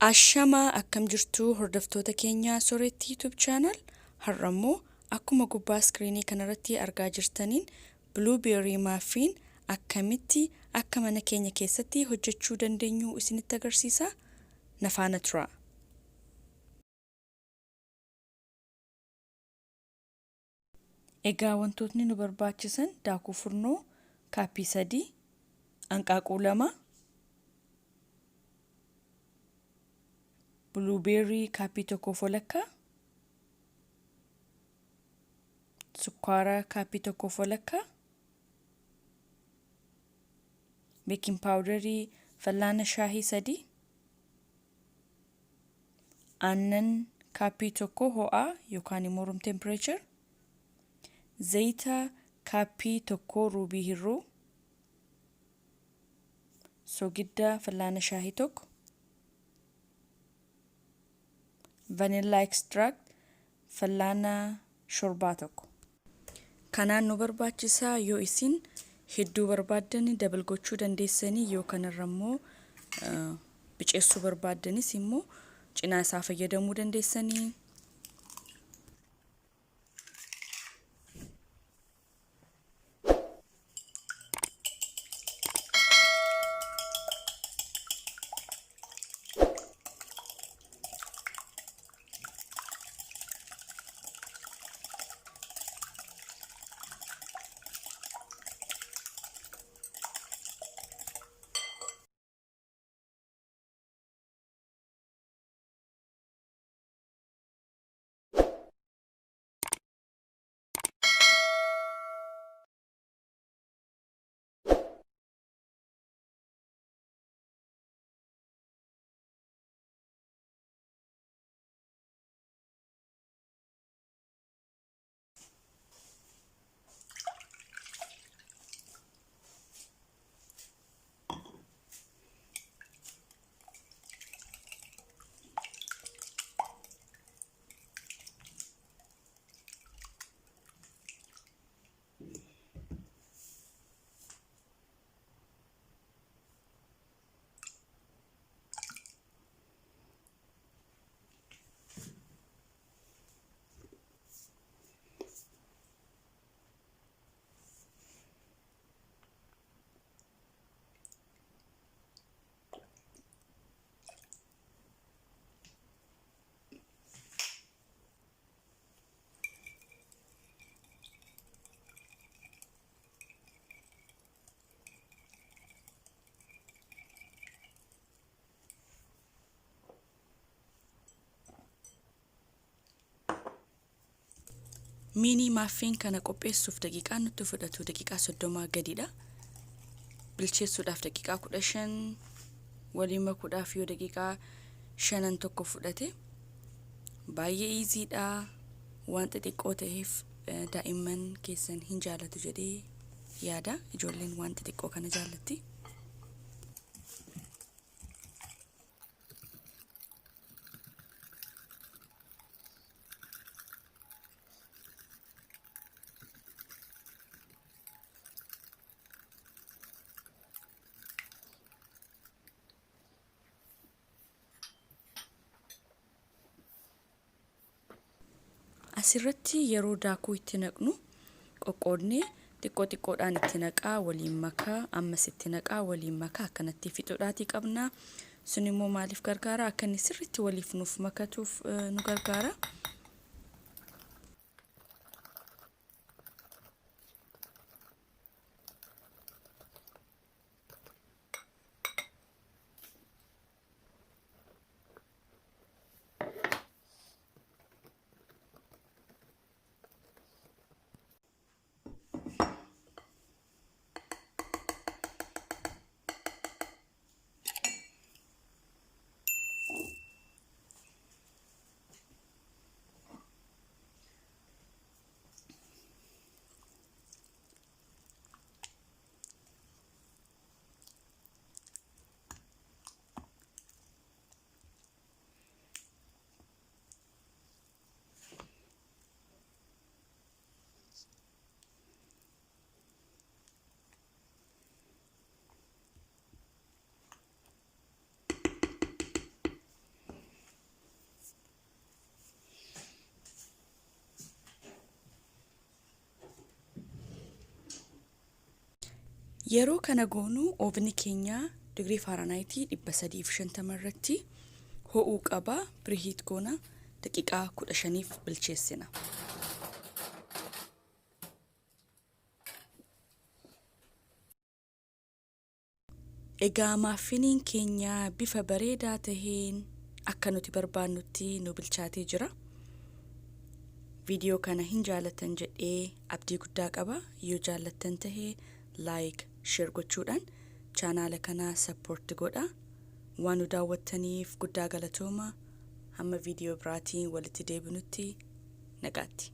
Ashamaa akkam jirtu hordoftoota keenya Soreetti YouTube channel. Har'ammoo akkuma gubbaa iskiriinii kanarratti argaa jirtaniin blueberry muffin akkamitti akka mana keenya keessatti hojjechuu dandeenyu isinitti agarsiisa. Na faana turaa. Egaa wantootni nu barbaachisan daakuu furnoo kaappii 3, hanqaaquu 2, blueberry kaappii tokkoof walakkaa, sukkaara kaappii tokkoof walakkaa, baking powderii fal'aana shaahii 3, aannan kaappii 1 ho'aa yookaan immoo room temperature, zayita kaappii 1 ruubii hir'uu, soogidda fal'aana shaahii 1, vanilla extract fal'aana shorbaa 1. Kanaan nu barbaachisa. Yoo isin hedduu barbaaddan dabal gochuu dandeessanii, yoo kanarra immoo biceessuu barbaaddanis immoo cinaa isaa fayyadamuu dandeessanii. Mini muffin kana qopheessuuf daqiiqaan nutti fudhatu daqiiqaa 30 gadiidha. Bilcheessuudhaaf daqiiqaa 15, waliin makuudhaaf yoo daqiiqaa shanan tokko fudhate baay'ee easyidha. Waan xixiqqoo ta'eef daa'imman keessan hin jaalatu jedhee yaada. Ijoolleen waan xixiqqoo kana jaallatti. Asirratti yeroo daakuu itti naqnu qoqqoodnee xiqqoo xiqqoodhaan itti naqaa waliin makaa, ammas itti naqaa waliin makaa akkanatti fixuudhaatii qabna. Sun immoo maaliif gargaara? Akka inni sirriitti waliif nuuf makatuuf nu gargaara. Yeroo kana goonu ovenii keenya digirii Fahrenheitii 350 irratti ho'uu qaba. Preheat goona, daqiiqaa 15f bilcheessina. Egaa muffiniin keenya bifa bareedaa taheen akka nuti barbaannutti nu bilchaatee jira. Viidiyoo kana hin jaallattan jedhee abdii guddaa qaba. Yoo jaallattan tahee like, share gochuudhaan chaanaala kana support godha. Waan nu daawwattaniif guddaa galatooma. Hamma viidiyoo biraatiin walitti deebinutti nagaatti.